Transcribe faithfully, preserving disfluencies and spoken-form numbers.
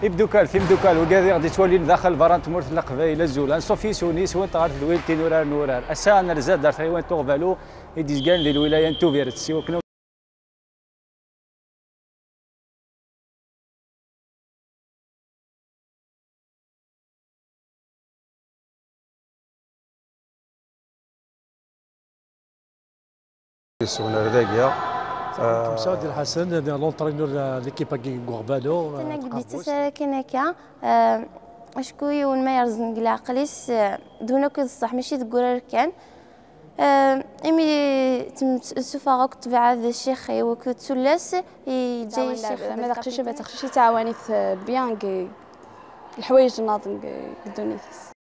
Imdukal, timdukal, wigad i ɣ-d-ittwalin daxel berra n tmurt n Leqbayel, azul. Anṣuf yis-wen, yis-wen ɣer tedwilt n urar n urar. Ass-a, nerza-d ar taywant Uɣbalu i d-izgan di lwilaya n Tubiret. Siwa kan Yes, wen ar dagi. Saɛid Lḥasen, d l'entraîneur n l'équipe-agi n Uɣbalu. Tana deg d-ittas ara kan akka, eh, acku yiwen ma yerẓen deg leɛqel-is, eh, d win akk i d ṣṣeḥ, mačči deg urar kan. Eh, imi temsufeɣ akk ṭṭbiɛa d ccix-iw akked tullas, yeǧǧa-yi ccix d ma d aqcic, ma d taqcict, yettɛawan-it, eh, bien deg leḥwayeǧ nniḍen deg, deg ddunit-is.